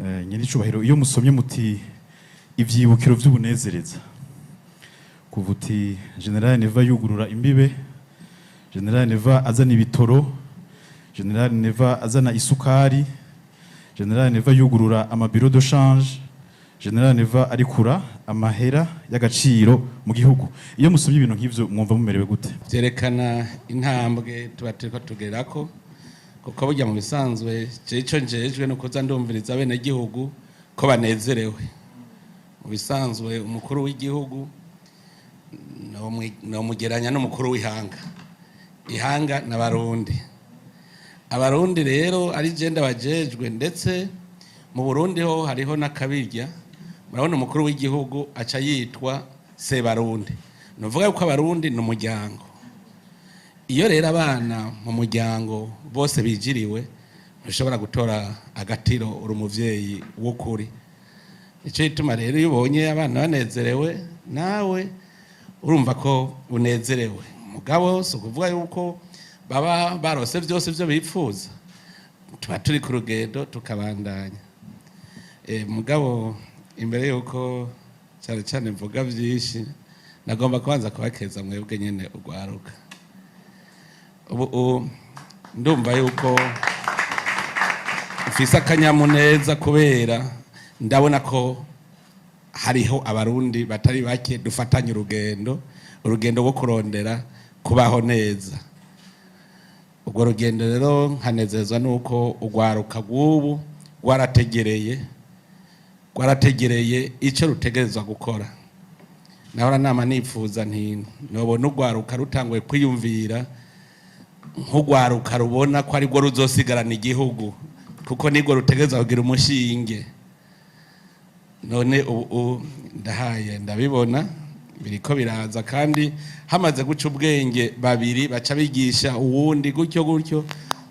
Nyenicubahiro, iyo musomye muti ivyibukiro vy'ubunezereza, kuva uti Général Neva yugurura imbibe, Général Neva azana ibitoro, Général Neva azana isukari, Général Neva yugurura ama bureaux de change, Général Neva arikura amahera y'agaciro mu gihugu, iyo musomye ibintu nk'ivyo mwumva mumerewe gute? Byerekana intambwe tuba turiko tugerako, kuko burya mu bisanzwe jewe ico njejwe no kuza ndumviriza abenegihugu ko banezerewe. Mu bisanzwe umukuru w'igihugu nomugeranya n'umukuru w'ihanga. Ihanga n'Abarundi. Abarundi rero ari je ndabajejwe. Ndetse mu Burundi ho hariho n'akabirya. Murabona, umukuru w'igihugu aca yitwa Sebarundi. Nuvuga yuko Abarundi ni umuryango. Iyo rero abana mu muryango bose bijiriwe, ntushobora gutora agatiro uri umuvyeyi w'ukuri. Nico gituma rero iyo ubonye abana banezerewe, nawe urumva ko unezerewe. Mugabo si ukuvuga yuko baba barose vyose vyo bipfuza. Tuba turi ku rugendo, tukabandanya. Mugabo imbere yuko cyane cyane mvuga vyinshi, nagomba kubanza kubakeza mwebwe nyene urwaruka. Ubu ndumva yuko mfise akanyamuneza, kubera ndabona ko hariho Abarundi batari bake dufatanye urugendo, urugendo rwo kurondera kubaho neza. Urwo rugendo rero nkanezezwa nuko urwaruka rw'ubu rwarategereye icyo rutegerezwa gukora. Nahora nama nifuza nti nobona urwaruka rutanguye kwiyumvira nk'urwaruka rubona ko arirwo ruzosigarana igihugu, kuko nirwo rutegerezwa kugira umushinge. None ubu ndahaye ndabibona biriko biraza, kandi hamaze guca ubwenge babiri baca bigisha uwundi, gutyo gutyo.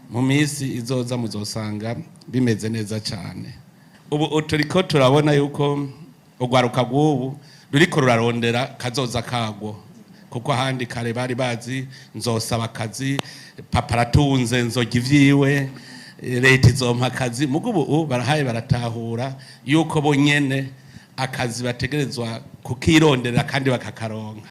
Mu minsi izoza muzosanga bimeze neza cyane. Ubu turiko turabona yuko urwaruka rw'ubu ruriko rurarondera kazoza kagwo, kuko ahandi kare bari bazi nzosaba akazi, papa aratunze, nzojya ivyiwe, leta izompa akazi. Mugo ubu barahaye baratahura yuko bo nyene akazi bategerezwa kukironderera kandi bakakaronka.